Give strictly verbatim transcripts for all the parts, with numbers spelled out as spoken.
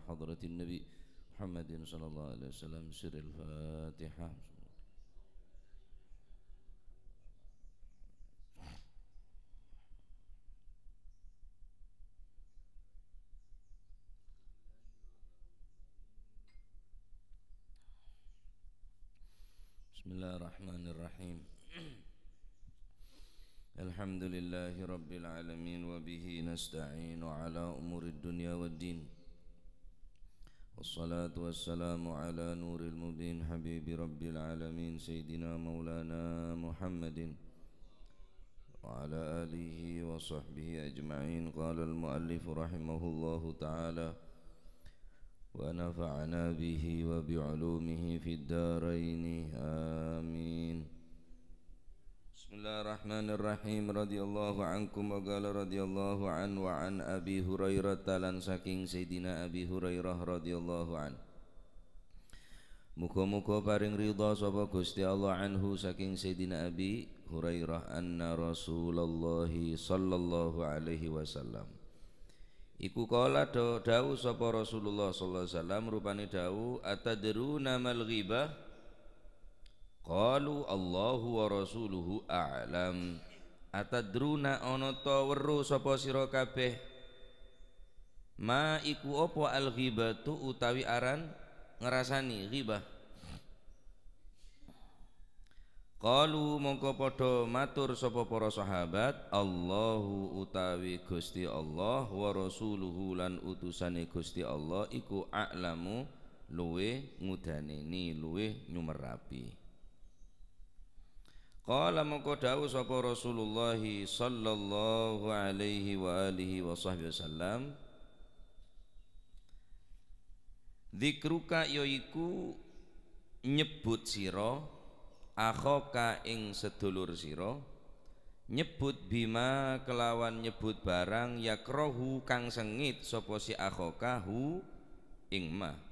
حضرة النبي محمد صلى الله عليه وسلم. سر الفاتحة. بسم الله الرحمن الرحيم. الحمد لله رب العالمين، وبه نستعين على أمور الدنيا والدين. والصلاة والسلام على نور المبين، حبيب رب العالمين، سيدنا مولانا محمد وعلى آله وصحبه أجمعين. قال المؤلف رحمه الله تعالى: ونفعنا به وبعلومه في الدارين، آمين. بسم الله الرحمن الرحيم. رضي الله عنكم، وقال رضي الله عنه، وعن أبي هريرة، lan saking Sayyidina Abi Hurairah radhiyallahu anhu. Muga-muga paring ridha sapa Gusti Allah anhu saking Sayyidina Abi Hurairah, anna Rasulullah sallallahu alaihi wasallam iku qala, dha-, dhawuh sapa Rasulullah sallallahu alaihi wasallam, rupane dhawuh, "Atadruna mal ghibah?" Qalu, "Allahu wa rasuluhu a'lam." "Atadruna, ana ta weruh sapa sira kabeh, ma iku apa al-ghibatu utawi aran ngrasani ghibah?" Qalu, mongko padha matur sapa para sahabat, "Allahu utawi Gusti Allah, wa rasuluhu lan utusane Gusti Allah iku a'lamu, luwe ngudaneni, luwe nyumerapi." Qala, mongko dhawuh sapa Rasulullah sallallahu alaihi wa alihi wa sahbihi wasallam, "Dzikruka yaiku nyebbut sira, akhaka ing sedulur sira, nyebbut bima kelawan nyebbut barang yakrahu kang sengit sapa si akhaka hu ing ma."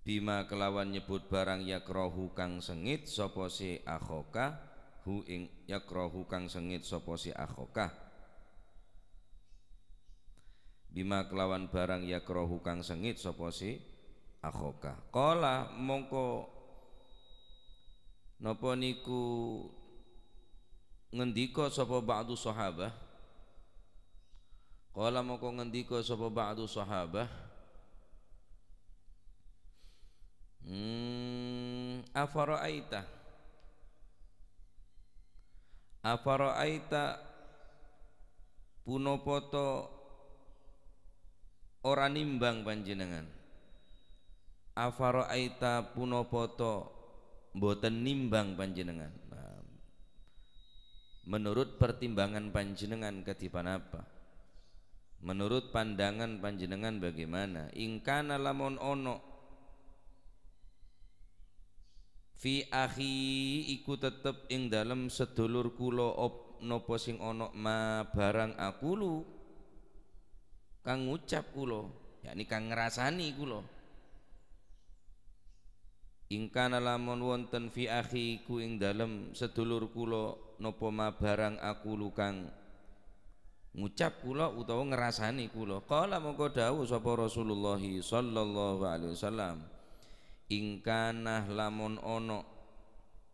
Bima kelawan nyebbut barang yakrahu kang sengit sapa si akhaka, hu ing, yakrahu kang sengit sapa si akhaka. Bima kelawan barang yakrahu kang sengit sapa si akhaka. Qala, mongko napa niku ngendika sapa ba'du sahabah? Qala, mongko ngendika sapa ba'du sahabah, hmm, "Afara'aita, afara'aita, punapa ta ora nimbang panjenengan? Afara'aita, punapa ta mboten nimbang panjenengan?" Nah, menurut pertimbangan panjenengan kadi panapa? Menurut pandangan panjenengan bagaimana? "In kana, lamon ono, fi akhi, iku tetep ing dalem sedulur kula, op-, napa sing ono, ma barang aqulu kang ngucap kula, yakni kang ngrasani kula." "In kana, lamon wonten, fi akhi, ku ing dalem sedulur kula, napa ma barang aqulu kang ngucap kula utawa ngrasani kula." Qala, mongko dhawuh sapa Rasulullah sallallahu alaihi wasallam, "In kana, lamon ono,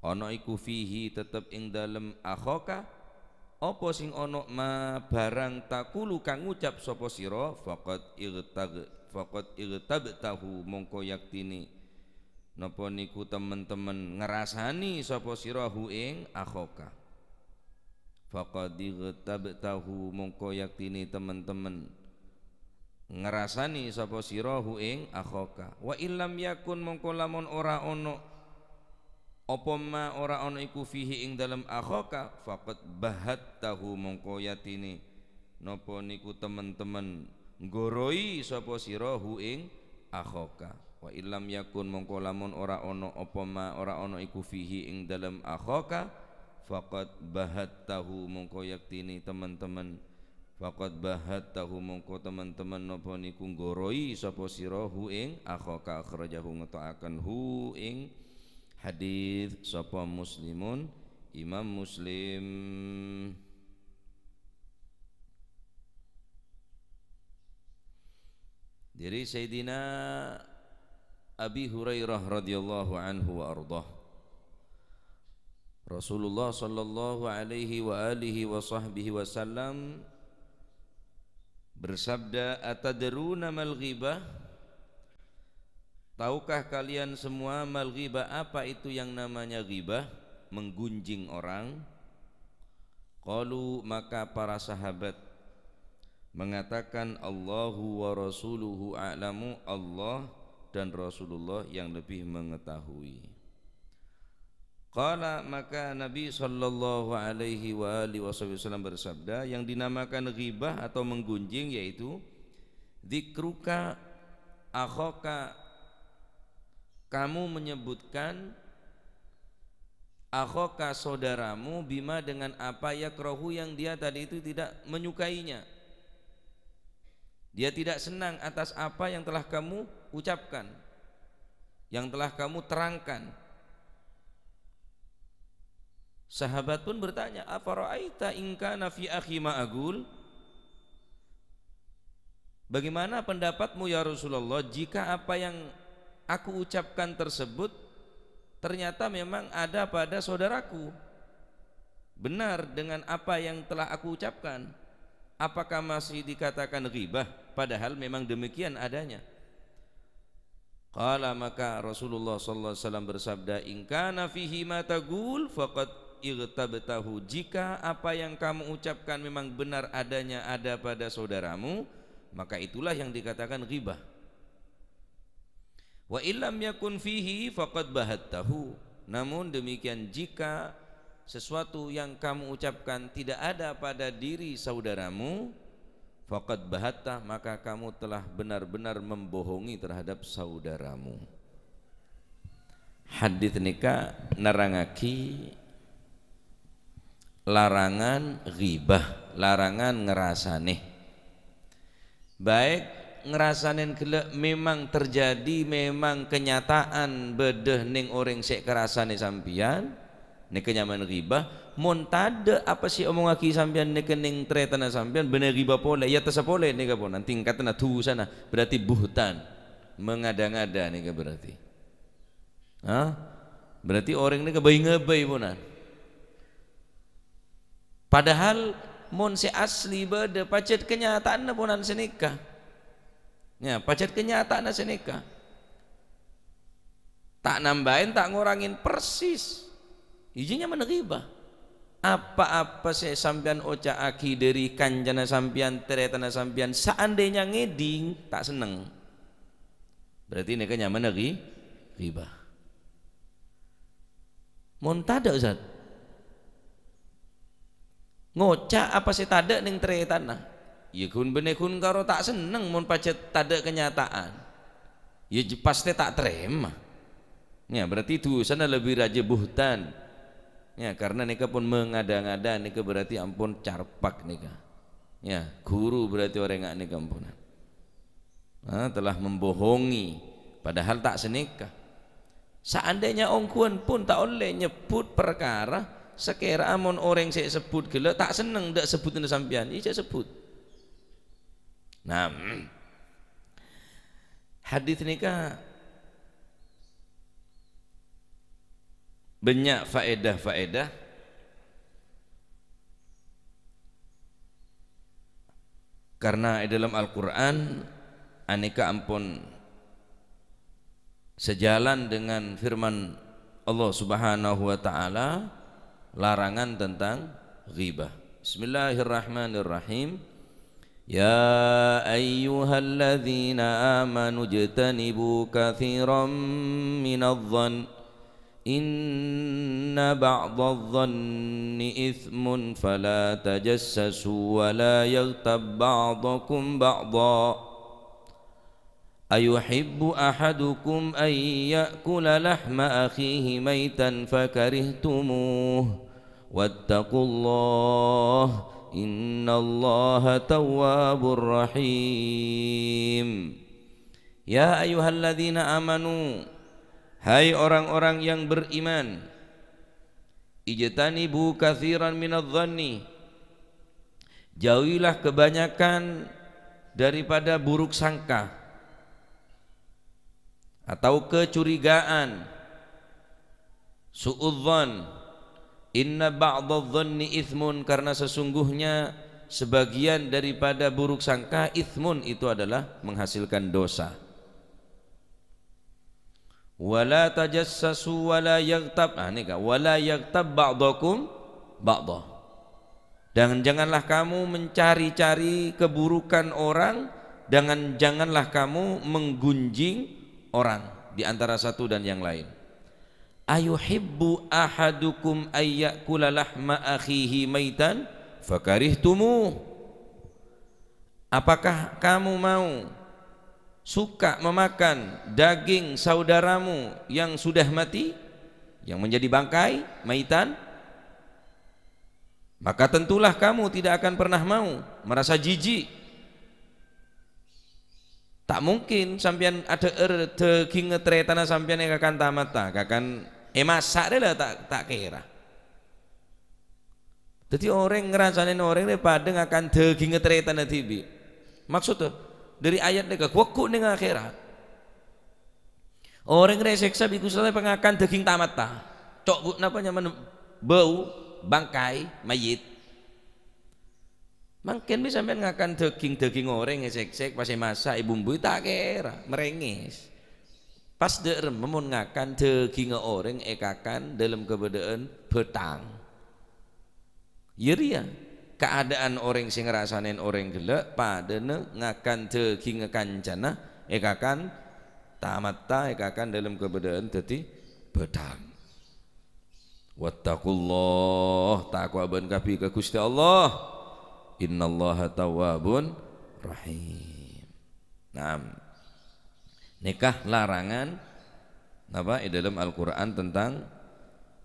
ono iku fihi, tetep ing dalem akhaka, apa sing ono, ma barang taqulu kang ngucap sapa sira, faqad igtag-, faqad igtabtahu, mongko yaktine napa niku temen-temen ngrasani sapa sira hu ing akhaka." "Faqad igtabtahu, mongko yaktine temen-temen ngrasani sapa sira hu ing akhaka. Wa illam yakun, mongko lamon ora ono, apa ma ora ono iku fihi ing dalem akhaka, faqad bahattahu, mongko yaktine napa niku temen-temen nggoroi sapa sira hu ing akhaka. Wa illam yakun, mongko lamon ora ono, apa ma ora ono iku fihi ing dalem akhaka, faqad bahattahu, mongko yaktine temen-temen, faqad bahattahu, mongko temen-temen napa niku nggoroi sapa sira hu ing akhaka." Akhrajahu, ngeto'aken hu ing hadis sapa Muslimun, Imam Muslim. Dari Sayyidina Abi Hurairah radhiyallahu anhu wa ardhah. Rasulullah sallallahu alaihi wa alihi wa sahbihi wasallam bersabda, "Atadruna mal ghibah?" Tahukah kalian semua mal ghibah, apa itu yang namanya ghibah? Menggunjing orang. Qalu, maka para sahabat mengatakan, "Allahu wa rasuluhu a'lamu," Allah dan Rasulullah yang lebih mengetahui. Qala, maka Nabi sallallahu alaihi wa alihi wasallam bersabda, yang dinamakan ghibah atau menggunjing yaitu dzikruka akhaka, kamu menyebutkan akhaka, saudaramu, bima, dengan apa, yakrahu, yang dia tadi itu tidak menyukainya. Dia tidak senang atas apa yang telah kamu ucapkan, yang telah kamu terangkan. Sahabat pun bertanya, "Afara'aita in kana fi akhi ma aqul?" "Bagaimana pendapatmu, ya Rasulullah, jika apa yang aku ucapkan tersebut ternyata memang ada pada saudaraku? Benar dengan apa yang telah aku ucapkan? Apakah masih dikatakan ghibah, padahal memang demikian adanya?" Qala, maka Rasulullah sallallahu alaihi wasallam bersabda, "In kana fihi ma taqul faqad ightabtahu." Jika apa yang kamu ucapkan memang benar adanya ada pada saudaramu, maka itulah yang dikatakan ghibah. "Wa illam yakun fihi faqad bahattahu." Namun demikian, jika sesuatu yang kamu ucapkan tidak ada pada diri saudaramu, "Faqad bahatta," maka kamu telah benar-benar membohongi terhadap saudaramu. Hadits nèka nerrangngaghi larangan ghibah, larangan ngrasanè. Baik ngrasanè ghellâ' memang terjadi, memang kenyataan bâdâ nèng orèng sè èkarasanè sampèyan, nèka nyamana ghibah. Mon tadâ' apa sè èomongngaghi sampèyan nèka nèng tarètanna sampèyan, bânnè ghibah polè, ya tessa polè nèka ponan, tingkatanna dhusana, berarti buhtan, mengada-ngada nèka berarti. Hah? Berarti orèng nèka bhâi-ngabhâi ponan. Padahal mon sè asli bâdâ, pajhât kenyataanna ponan sanèka. Ya, pajhât kenyataanna sanèka. Ta' nambâi, ta' ngorangè, persis. Iyâ nyamana ghibah. Apa-apa sè sampèyan oca'aghi dâri kancana sampèyan, tarètanna sampèyan, saandhâna ngèdhing, ta' senneng. Berarti nèka nyamana ghi-, ghibah. Mon tadâ', Ustaz, ngoca' apa sè tadâ' nèng tarètanna, iyâ ghun bânnè ghun karo ta' senneng mon pajhât tadâ' kenyataan. Iyâ j-, pastè ta' tarèma. Ya, berarti dhusana lebbi rajâ buhtan. Ya, karena nèka pon mengada-ngada, nèka berarti ampon carpak nèka. Ya, ghuru berarti orèngnga nèka amponan. Ah, telah membohongi, padahal ta' sanèka. Saandhâna ongghuwân pon ta' ollè nyebbhut parkara, sakèra'a mon orèng sè èsebbhut ghellâ' ta' senneng dâ' sebbhudânna sampèyan, iyâ jhâ' sebbhut. Nah, hadits nèka bânnya' faèdah-faèdah. Karena è dâlem Al-Qur'an anèka ampon sejalan dengan firman Allah Subhanahu wa Ta'ala, larangan tentang ghibah. Bismillahirrahmanirrahim. Ya ayyuhalladzina amanu ijtanibu katsiran minadh-dhann inna ba'dadh-dhanni itsmun fala tajassasu wa la yaghtab ba'dukum ba'dha. Ayuhibbu ahadukum an ya'kula lahma akhihi maitan fakarihtumuh. Wattaqullah, innallaha tawwabur rahim. Ya ayyuhalladzina amanu, hai orang-orang yang beriman, ijtanibu katsiran minadh-dhanni, jauhilah kebanyakan daripada buruk sangka. atau kecurigaan, su'udzan. "Inna ba'dadz-dzanni itsmun," karena sesungguhnya sebagian daripada buruk sangka, itsmun, itu adalah menghasilkan dosa. "Wa la tajassasu wa la yaghtab," ah, nèka, "wa la yaghtab ba'dhukum ba'dha." Dan janganlah kamu mencari-cari keburukan orang, dan janganlah kamu menggunjing orang di antara satu dan yang lain. "Ayuhibbu ahadukum ayyakula lahma akhihi maitan fakarihtumuh." Apakah kamu mau suka memakan daging saudaramu yang sudah mati, yang menjadi bangkai, maitan? Maka tentulah kamu tidak akan pernah mau, merasa jijik. Ta' mungkin sampèyan adhâ'âr dhâgingnga tarètanna sampèyan èkakan tamatta, kakan èmassa' rè la ta', ta' kèra. Dhâddhi orèng ngrasanè orèng rè padâ ngakan dhâgingnga tarètanna dhibi'. Maksodda, dhâri ayat nèka, ghuwâghu neng akhèrat. Orèng rè èsèksa bi' Ghustè Allah pangakan dhâging tamatta. Co', bu, napa nyamana bâu, bangkai, mayyit. Mangkèn bi' sampèyan ngakan dhâging-dhâging orèng èsèksèk, pas èmassa', èbumbuy, ta' kèra, marèngès. Pas dâ' remma mon ngakan dhâgingnga orèng èkakan dâlem kabâdâ'ân bhâthang. Iyâ rèya, kaadâ'ân orèng sè ngrasanè orèng ghellâ' padâna ngakan dhâgingnga kancana èkakan tamatta, èkakan dâlem kabâdâ'ân dhâddhi bhâthang. "Wattaqullah," tako'a bâ'na kabbhi ka Ghustè Allah. "Innallaha tawwabun rahim." Naam. Nèka larangan, napa, è dâlem Al-Qur'an tentang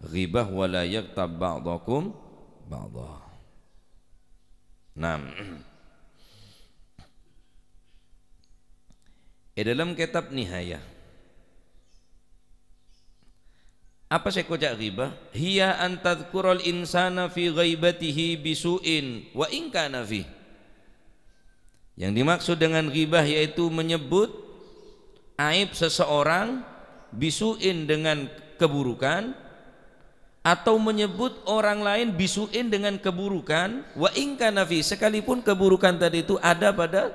ghibah, "Wa la yaghtab ba'dhukum ba'dha." Naam. È dâlem kètab Nihayah, apa sè èkoca' ghibah? "Hiya an tadzkural insana fi ghaibatihi bisu'in wa in kana fih." Yang dimaksud dengan ghibah yaitu menyebut aib seseorang, bisu'in, dengan keburukan, atau menyebut orang lain bisu'in, dengan keburukan, wa in kana fih, sekalipun keburukan tadi itu ada pada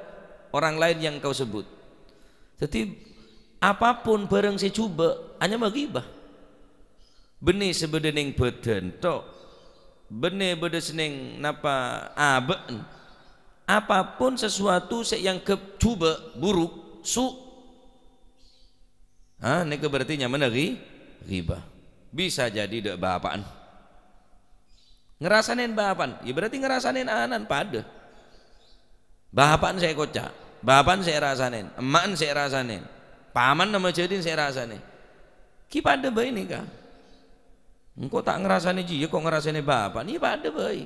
orang lain yang engkau sebut. Dhâddhi, apapun bhârâng sè jhubâ', anyama ghibah. Bânnè sè bâdâ neng bâdân, to'. Bânnè bâdâ sè neng napa abâ'na. Apapun sesuatu sè èangghep jhubâ', buruk, su', ha, nèka berarti nyamana ghi-, ghibah. Bisa jadi dâ' bapa'na. Ngerasanè bapa'na, ya berarti ngerasanè ana'na padâ. Bapa'na sè èkoca', bapa'na sè èrasanè, emma'na sè èrasanè, pamanna majâdina sè èrasanè. Ghi' padâ bhâi nèka. Engko' ta' ngerasanè jiyâ, kok ngerasanè bapa'na, ya padâ bhâi.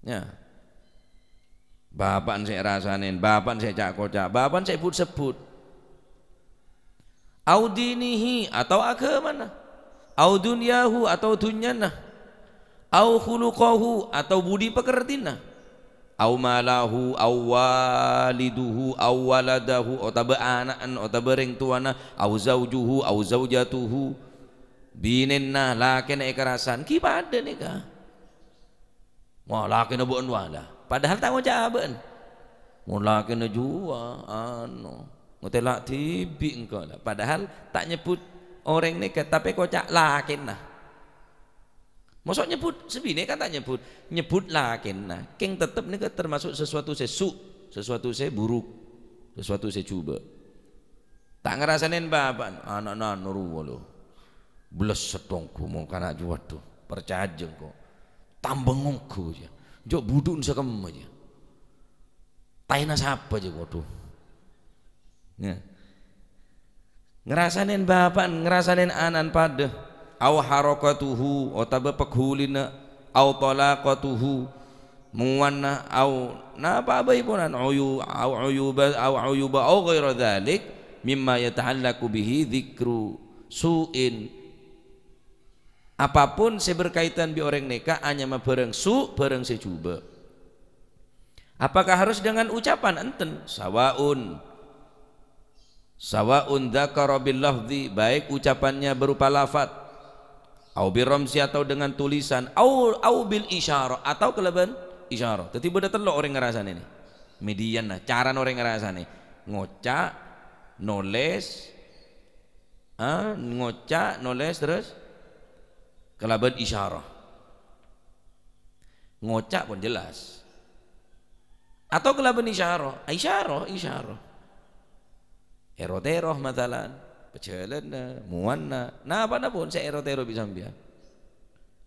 Ya. Bapa'na sè èrasanè, bapa'na sè èca'-koca', bapa'na sè èbut-sebbut. Au dinihi, atau aghâmana. Au dunyahu, atau dhunnyana. Au khuluqahu, atau budi pakertèna. Au malahu, au waliduhu, au waladahu, otabâ ana'na, otabâ rèng towana, au zaujuhu, au zaujatuhu, binèna, lakèna èkarasan, ghi' padâ nèka. Wah, lakèna bâ'na wala. Padahal ta' ngoca' abâ'na. Mon lakèna juwa, ano, ngoca' la' dhibi' engko' la. Padahal ta' nyebbhut orèng nèka, tapè koca' lakèna. Mosok nyebbhut, sabinè kan ta' nyebbhut. Nyebbhut lakèna. Kèng tettep nèka termasuk sesuatu sè su', sesuatu sè buruk, sesuatu sè jhubâ'. Ta' ngarasanè bapa'na, ana'na anu rowa lo. Blesset ongghu mon kana' jiyâ, waduh, parcajâ engko'. Tambâng ongghu jiyâ. Jhâ' budhu'na sakemma jiyâ. Taèna sapa jiyâ, waduh. Ya. Ngarasanè bapa'na, ngarasanè ana'na padâ. Au harakatuhu, otabâ pagghulina, au talaqatuhu, muwana, au napa bhâi ponan, uyu-, au uyuba, au uyuba, au ghaira dzalik, mimma yata'allaqu bihi dzikru su'in. Apapun sè berkaitan bi' orèng nèka anyama bhârâng su', bhârâng sè jhubâ'. Apakah harus dengan ucapan? Enten. Sawaun. Sawa'un dzakara bil lafzi, baik ucapannya berupa lafat, au bir ramzi, atau dengan tulisan, au, au bil isyarah, atau kalaban isyarah. Dhâddhi bâdâ tello' orèng ngrasane nè. Median, nah, carana orèng ngrasane. Ngoca', nolès, ah, ngoca', nolès, terus kalaban isyarah. Ngoca' pon jelas. Atau kalaban isyarah. Isyarah, isyarah. Èro-tèro, masalan. Pajhâlânna, mowana. Napana pon sè èro-tèro bi' sampèyan.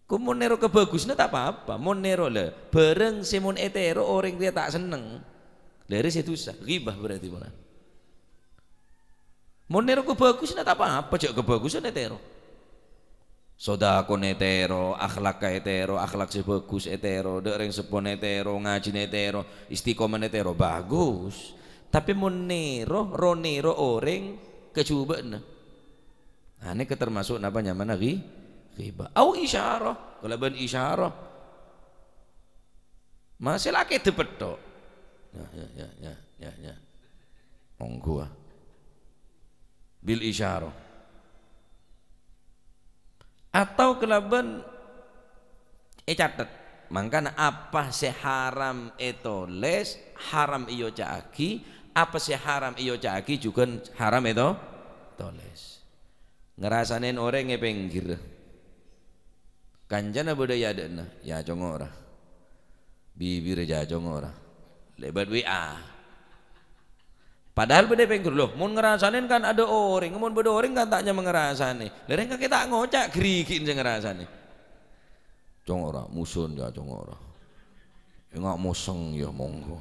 Ko' mon nèro kabhâghusânna ta' pa-apa. Mon nèro la, bhârâng sè mon ètèro orèng rèya ta' senneng. Dhâri sè dhusa. Ghibah berarti, pon. Mon nèro kabhâghusânna ta' pa-apa, jhâ' kabhâghusân ètèro. Sodakona ètèro, akhlakka ètèro, akhlak sè bhâghus ètèro, dâ' rèng seppona ètèro, ngajhina ètèro, istiqomana ètèro, bagus. Tapè mon nèro, ro-nèro orèng kajhubâ'na. Nah, nèka termasuk napa nyamana ghi-, ghibah. Au isyarah, kalabân isyarah. Masè lakè depetto. Ya, ya, ya, ya, ya, ya. Monggo, ah. Bil isyarah. Atau kalabân ècatet. Mangkana apa sè haram ètolès, haram èoca'aghi, apa sè haram èoca'aghi jhughân haram èto-, tolès. Ngrasanè orèng è pèngghirra. Kancana bâdâ è adâ'na, èacongora. Bibirra èacongora. Lèbât W A. Padahal bâdâ è pèngghir, loh, mon ngrasanè kan adâ' orèng, mon bâdâ orèng kan ta' nyama ngrasanè. Lha rèng kakè ta' ngoca', ghârighina sè ngrasanè. Congora, moson ya congora. Enga' moseng ya monggo.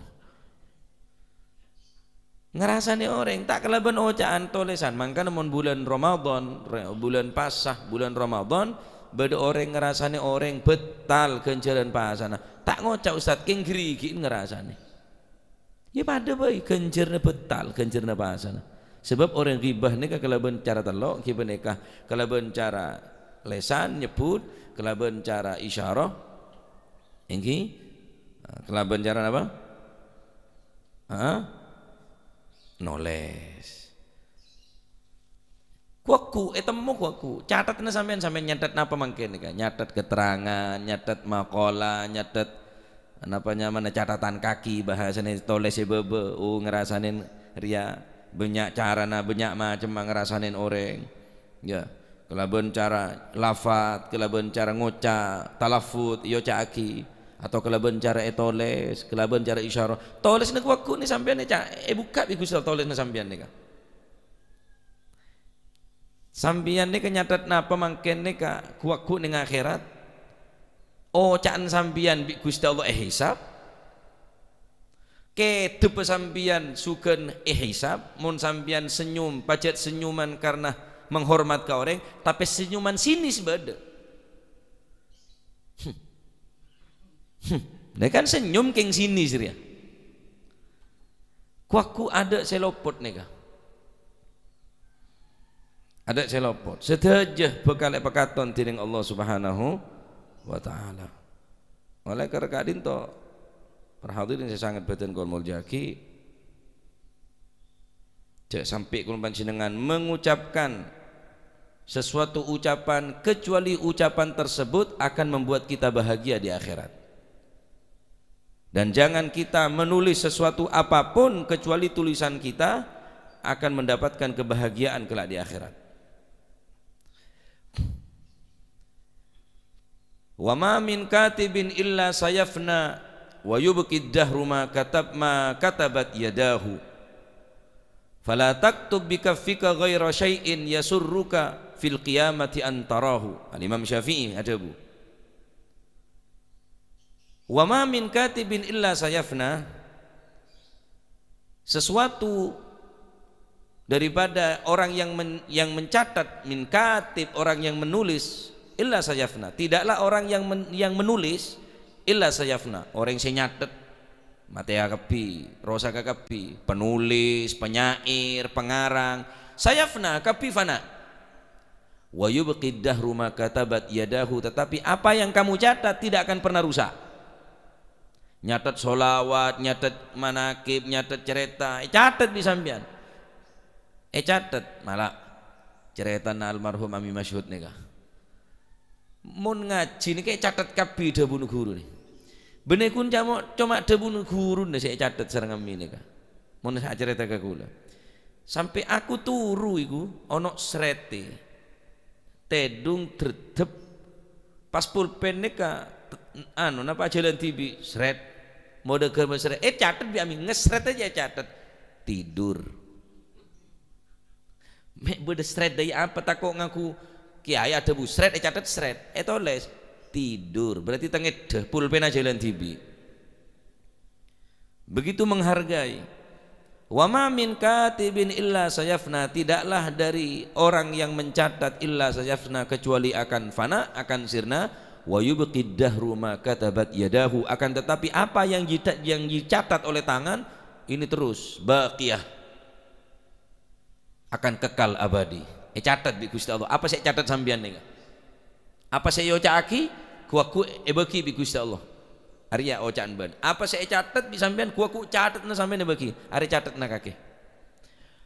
Ngrasanè orèng, ta' kalabân oca'an tolèsan. Mangkana mon bulân Ramadan, re-, bulân pasa, bulân Ramadan, bâdâ orèng ngrasanè orèng bhâtal ghânjhârân pasana. Ta' ngoca', Ustad, kèng ghârighina ngrasanè. Ya padâ bhâi, ghânjhârânna bhâtal, ghânjhârânna pasana. Sabâb orèng ghibah nèka kalabân cara tello', ghibah nèka kalabân cara lèsan, nyebbhut, kalabân cara isyarah, èngghi, kalabân cara napa? Ha? Nolès. Ghu-lagghu, ètemmo ghu-lagghu. Cateddhâ sampèyan, sampèyan nyatet napa mangkèn nèka? Nyatet keterangan, nyatet maqalah, nyatet napa nyamana catatan kaki, bahasana tolès è bâbâ. Oh, ngrasanè rèya bânnya' carana, bânnya' macemma ngrasanè orèng. Ya, kalabân cara lafat, kalabân cara ngoca', talaffuz, èoca'aghi, atau kalabân cara ètolès, kalabân cara isyarah. Tolèsanna ghu-lagghu nè sampèyan nèka, èbukka' bi' Ghustè tolèsanna sampèyan nèka. Sampèyan nèka nyatet napa mangkèn nèka ghu-lagghu neng akhèrat? Oca'an sampèyan bi' Ghustè Allah èhisab? Kèdhebbhâ sampèyan jhughân èhisab? Mon sampèyan senyum, pajhât senyuman karna menghormat ka orèng, tapè senyuman sinis bâdâ. Hmm. Hmm. Nèka kan senyum kèng sinis rèya. Ghu-lagghu adâ' sè lopot nèka. Adâ' sè lopot. Sadhâjâ bhâkal èpakaton dhinèng Allah Subhanahu wa Ta'ala. Olè karana ka'dinto, para hadirin sè sanget bhâdhân kaulâ molja'aghi, jhâ' sampè' kaulâ panjhennengngan mengucapkan sesuatu ucapan kecuali ucapan tersebut akan membuat kita bahagia di akhirat. Dan jangan kita menulis sesuatu apapun kecuali tulisan kita akan mendapatkan kebahagiaan kelak di akhirat. "Wa ma min katibin illa sayafna, wa yubqid dahru ma katab-, ma katabat yadahu. Fala taktub bi kaffika ghaira syai'in yasurruka fil qiyamati an tarahu." Al-Imam Syafi'i adhâbu, "Wa ma min katibin illa sayafna." Sesuatu daripada orang yang men-, yang mencatat, min katib, orang yang menulis, illa sayafna. Tidaklah orang yang men-, yang menulis, illa sayafna. Orang sè nyatet, matèya kabbhi, rosak kabbhi. Penulis, penyair, pengarang, sayafna, kabbhi fana. "Wa yubqid dahru ma katabat yadahu," tetapi apa yang kamu catat tidak akan pernah rusak. Nyatet sholawat, nyatet manakib, nyatet cerita, ècatet bi' sampèyan. Ècatet, mala', carètana almarhum Ami Masyhud nèka. Mon ngajhi nèka ècatet kabbhi dhâbuna ghuru nè. Bânnè ghun camo-, coma dhâbuna ghuruna sè ècatet sareng Ami nèka. Mon sè acarèta ka kaulâ. Sampè' aku turu iku ana srètè. Tèdung dreddhep. Pas pulpen nèka, t-, anu, napa, ajhâlân dhibi', srèt. Modâ ghârmè srèt. Ècatet bi' Ami, ngesrèt ajâ ècatet. Tidur. Mè' bâdâ srèt dâi apa, tako' ngaku kèyaè adhâbu srèt, ècatet srèt, ètolès tidur. Berarti tangèdhâ pulpen ajhâlân dhibi'. Begitu menghargai. "Wa ma min katibin illa sayafna," tidaklah dari orang yang mencatat illa sayafna, kecuali akan fana, akan sirna. "Wa yubqid dahru ma katabat yadahu," akan tetapi apa yang dita-, yang dicatat oleh tangan ini terus baqiyah. Akan kekal abadi. Ècatet bi' Ghustè Allah. Apa sè ècatet sampèyan nèka? Apa sè èoca'aghi, ghu-, ghu-, èbâghi bi' Ghustè Allah. Arèya oca'an bân. Apa sè ècatet bi' sampèyan, ghu-, ghu-, catetna sampèyan èbâghi. Arèya catetna kakè.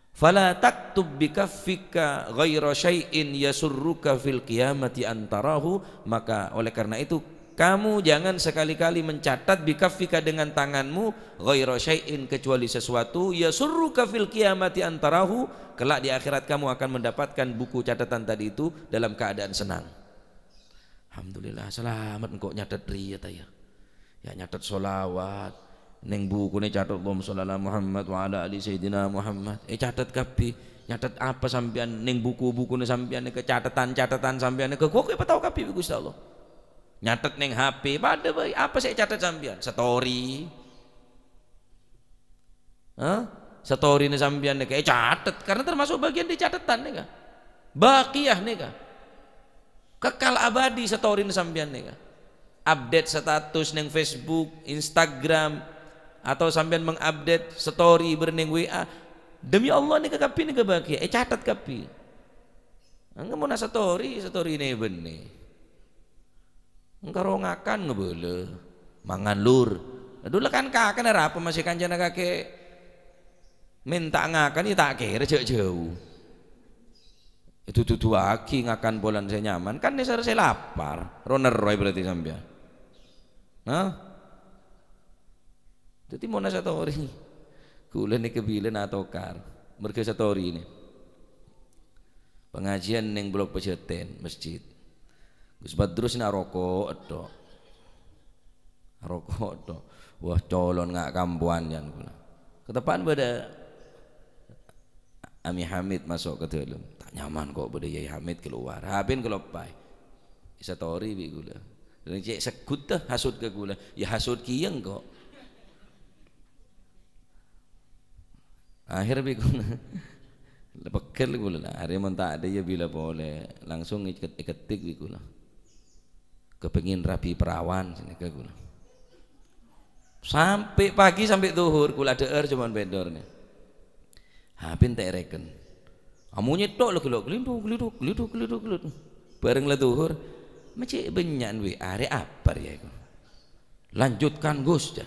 "Fala taktub bi kaffika ghaira syai'in yasurruka fil qiyamati an tarahu," maka oleh karena itu, kamu jangan sekali-kali mencatat bi kaffika dengan tanganmu ghaira syai'in kecuali sesuatu yasurruka fil qiyamati an tarahu, kelak di akhirat kamu akan mendapatkan buku catatan tadi itu dalam keadaan senang. Alhamdulillah, salamet engko' nyatet rèya ta' iyâ. Ya, nyatet sholawat. Neng bukuna catet, "Allahumma sholli ala Muhammad wa ala ali Sayyidina Muhammad." Eh, catet kabbhi. Nyatet apa sampèyan neng buku-bukuna sampèyan nèka, catetan-catetan sampèyan nèka, ghu-, ghu-, èpatao kabbhi bi' Ghustè Allah. Nyatet neng H P, padâ bhâi. Apa sè ècatet sampèyan? Story. Hah? Storyna sampèyan nèka ècatet, karena termasuk bagian di catetan nèka. Baqiyah nèka. Kekal abadi storyna sampèyan nèka. Update status neng Facebook, Instagram, atau sampèyan mengupdate story bâreng neng W A. Demi Allah nèka kabbhi nèka baqiyah, ècatet kabbhi. Engko' mon story, story nè bânnè. Engko' ro ngakan ngabâlâ. Mangan, Lur. Adhu la kan-kakan arapa masih kancana kakè mènta ngakan, ya ta' kèra jhâ'-jhâu. Èdu-duduwâghi ngakan polana sè nyaman. Kan nèser sè lapar. Ro nerroy berarti sampèyan. Hah? Dhâddhi mon story. Kaulâ nèka bilân atokar. Merga story nè. Pangajiân neng Blok Pajhâtèn, masjid. Gus Badrus nè aroko' ètto'. Aroko' ètto'. Wah, colon nga' kampowan jân kaulâ. Kateppan bâdâ Ami Hamid maso' ka dâlem. Ta' nyaman ko' bâdâ Yai Hamid kalowar. Hapèn kaloppaè. Èstory bi' kaulâ. Rèng cè' segghut, ta, hasut ka kaulâ. Ya hasut kèya engko'. Akhèr bi' kaulâ. La pegghel kaulâ la. Arè mon ta' adâ' ya bilâ polè. Langsung èket-, èketik bi' kaulâ. Kepengin rabi perawan, sanèka kaulâ. Sampè' pagi, sampè' dhuhur, kaulâ dhâ'âr coma bendor nè. Hapèn ta' èrèken. Amonyè tok la ghello', glindhu, glindhu, glindhu, glindhu, glindhu. Bâreng la dhuhur, ma' cè' bânnya'an W A, arè apa rèya iku? "Lanjutkan, Gus," jâ.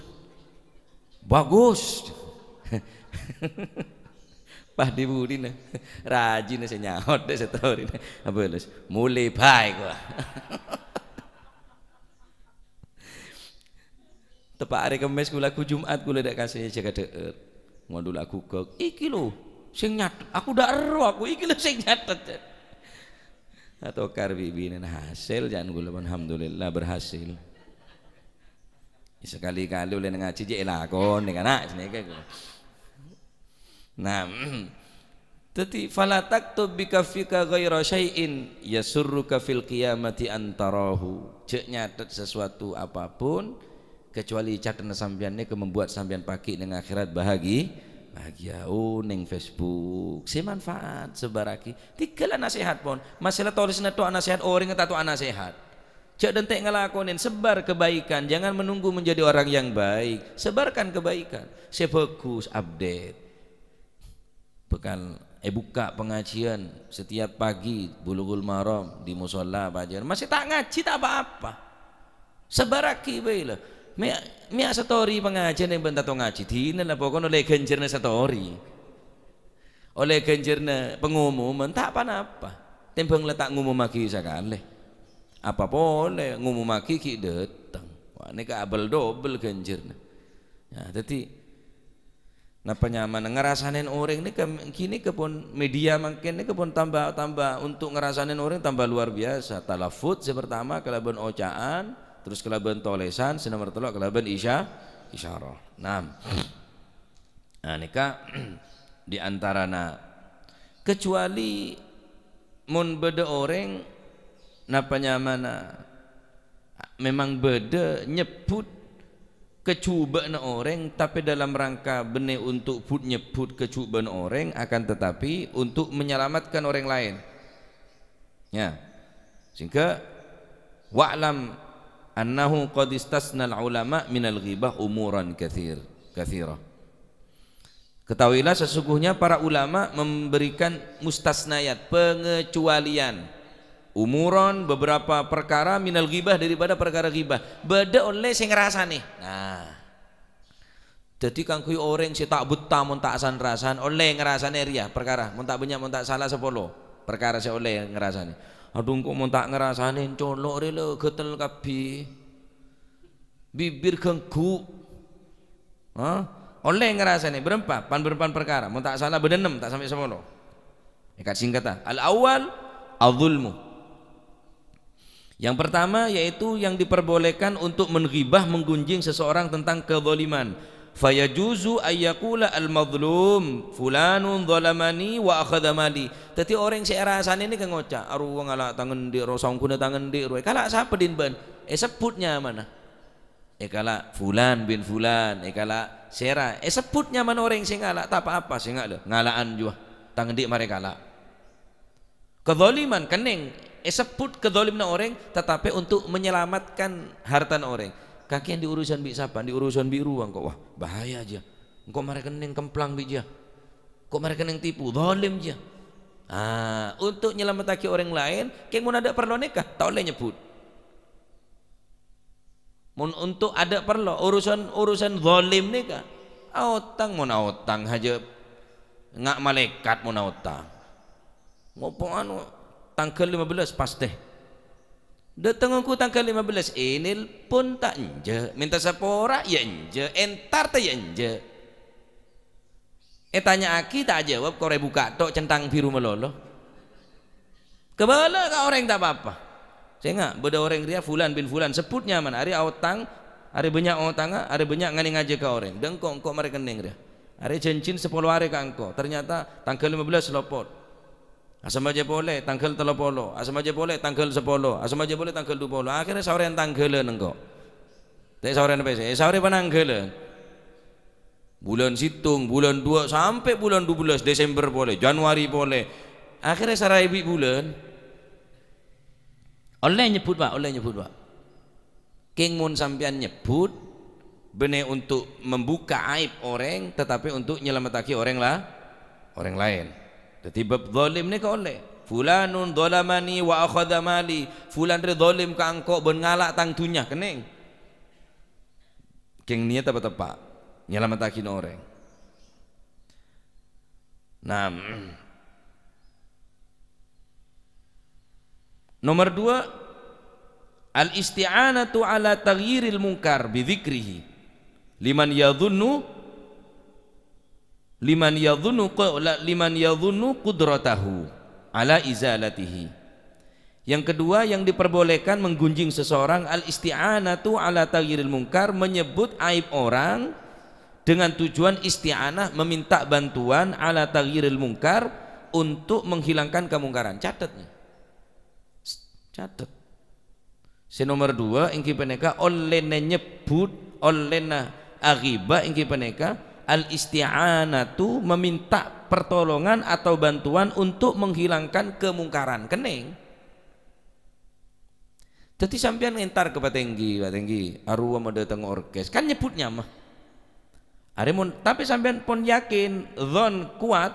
"Bagus." Pas dhi-budhina. Rajina sè nyaot dâ' storyna. Abâles. "Molè bhâi, kowa." Teppa' arè Kemmès kaulâ, ghu Jum'at kaulâ dâ' kasè jâgâ dhâ'âr. Ngondo la aghugghâk. "Iki lho, sè nyatet. Aku dâ' ero aku. Iki lho sè nyatet." Atokar bi'-binèna, "Hasil," jâ'ân kaulâ, "alhamdulillah berhasil." Sakali-kali ollè ngajhi jhâ' èlakonè, kana', sanèka. Nah, dhâddhi, "Fala taktub bi kaffika ghaira syai'in yasurruka fil qiyamati an tarahu." Jhâ' nyatet sesuatu apapun kecuali catetna sampèyan nèka membuat sampèyan paghi' neng akhèrat bahagi-, bahagia. Oh, neng Facebook. Sè manfaat, sebarraghi. Tèghâl nasèhat pon. Masalah tolèsanna towa nasèhat, orèngnga ta' towa nasèhat. Jhâ' dântè' ngalakonè, sebar kebaikan, jangan menunggu menjadi orang yang baik, sebarkan kebaikan. Sè bhâghus, update. Bhâkal èbukka' pangajiân setiap pagi, Bulughul Maram, di musholla, pajhâr. Masih ta' ngajhi, ta' pa-apa. Sebarraghi bhâi, lho. Mè', mè' story pangajiân neng bân tanto ngajhi. Dinah la, pokokna ollè ghânjhârânna story. Ollè ghânjhârânna pangomoman ta' pa-napa, tèmbhâng la ta' ngomommaghi sakalè. Apa polè ngomommaghi ghi' dâteng. Wah, nèka abâl-dobâl ghânjhârânna. Nah, dhâddhi, napa nyamana ngarasanè orèng nèka, ghi nèka pon media mangkèn nèka pon tamba-tamba untuk ngarasanè orèng tamba luar biasa. Talaffudz sè pertama kalabân oca'an, terros kalabân tolèsan, sè nomer tello' kalabân isya-, isyarah. Nah. Nah, nèka di antarana, kecuali mon bâdâ orèng, napa nyamana, memang bâdâ nyebbhut kajhubâ'na orèng, tapè dalam rangka bânnè untuk but-nyebbhut kajhubâ'na orèng, akan tetapi untuk menyelamatkan orang lain. Ya. Sehingga, "Wa'lam annahu qad istasnal ulama minal ghibah umuran katsir-, katsira." Ketahuilah sesungguhnya para ulama memberikan mustasnayat, pengecualian, umuran, beberapa perkara, minal ghibah, daripada perkara ghibah. Bâdâ ollè sè ngarasanè. Nah. Dhâddhi kaangghuy orèng sè ta' bettah mon ta' san-rasan, ollè ngarasanè rèya parkara, mon ta' bânnya' mon ta' sala sapolo parkara sè ollè ngarasanè. Adhu, engko' mon ta' ngarasanè colo' rè la ghâtel kabbhi. Bibir ganggu. Hah? Ollè ngarasanè bârâmpa, pan-bârâmpan parkara, mon ta' sala bâdâ ennem, ta' sampè' sapolo. Èkat singkata. Al-awwal, adz-dzulmu. Yang pertama yaitu yang diperbolehkan untuk mengghibah, menggunjing seseorang tentang kezaliman. Fayajuzu ayyakula al-mazlum, "Fulanun zalamani wa akhadha mali." Dhâddhi orèng sè èrasanè nèka ngoca', "Arowa ngala' tang andi' ro, saongghuna tang andi' ro." Èkala' sapa dhin bân? Èsebbhut nyamana. Èkala' Fulan bin Fulan, èkala' sèra. Èsebbhut nyamana orèng sè ngala', ta' pa-apa sè ngala', ngalaan juwa. Tang andi' marè kala'. Kezaliman, kennèng. Èsebbhut kezalimna orèng, tatapè untuk menyelamatkan hartana orèng. Kakè andi' urusan bi' sapa? Andi' urusan bi' rowa engko'. Wah, bahaya jiyâ. Engko' marè kennèng kemplang bi' jiyâ. Engko' marè kennèng tipu, zalim jiyâ. Ah, untuk nyelamettaghi orèng laèn, kèng mon adâ' parlo nèka, ta' ollè nyebbhut. Mon untuk adâ' parlo, urusan, urusan zalim nèka, aotang, mon aotang hajâ nga' malaèkat mon aotang. Ngopo anu, tangghâl lima belas pastè. Dâteng ongghu tangghâl lima belas, ènèlpon ta' enjâ', mènta sapora ya enjâ', èntar ta' ya enjâ'. Ètanya'aghi ta' ajâwâb, korè bukka' tok, centhang biru malolo. Kabâlâ ka orèng ta' pa-apa. Sènga', bâdâ orèng rèya Fulan bin Fulan, sebbhut nyamana, arè aotang, arè bânnya' otangnga, arè bânnya' nganè ngajhâ ka orèng. Dâ' engko', engko' marè kennèng rèya. Arè jhânjhina sapolo arè ka engko'. Ternyata tangghâl lima belas lopot. Asambhâjâ polè tangghâl tello polo, asambhâjâ polè tangghâl sapolo, asambhâjâ polè tangghâl du polo. Akhèrra saorèyan tangghâlân engko'. Ta' saorèyan pèssè, saorè panangghâlân. Bulân sèttong, bulân duwâ', sampè' bulân dubellâs, Desember polè, Januari polè. Akhèrra saraè bi' bulân. Ollè nyebbhut, Pa', ollè nyebbhut, Pa'. Kèng mon sampèyan nyebbhut, bânnè untuk membuka aib orèng, tatapè untuk nyelamettaghi orèng la-, orèng laèn. Dhâddhi bab zalim nèka ollè. "Fulanun zalamani wa akhadha mali." Fulan rè zalim ka engko' bân ngala' tang dhunnya, kennèng. Kèng niyat apa teppa'? Nyalamettaghi orèng. Nah. Nomer dua, al-isti'anatu ala taghyiril munkar bi dzikrihi liman yadhunnu, liman yadhunnu qa-, la-, liman yadhunnu qudratahu ala izalatihi. Yang kedua, yang diperbolehkan menggunjing seseorang, al-isti'anatu ala taghyiril munkar, menyebut aib orang dengan tujuan isti'anah, meminta bantuan, ala taghyiril munkar, untuk menghilangkan kemungkaran. Catet nih. Catet. Sè nomer dua èngghi panèka ollèna nyebbhut, ollèna aghibah èngghi panèka al-isti'anatu, meminta pertolongan atau bantuan untuk menghilangkan kemungkaran. Kennèng. Dhâddhi sampèyan ngèntar ka patèngghi, "Patèngghi, arowa ma' dâteng orkes." Kan nyebbhut nyama. Arè mon, tapè sampèyan pon yakin, dzon kuat,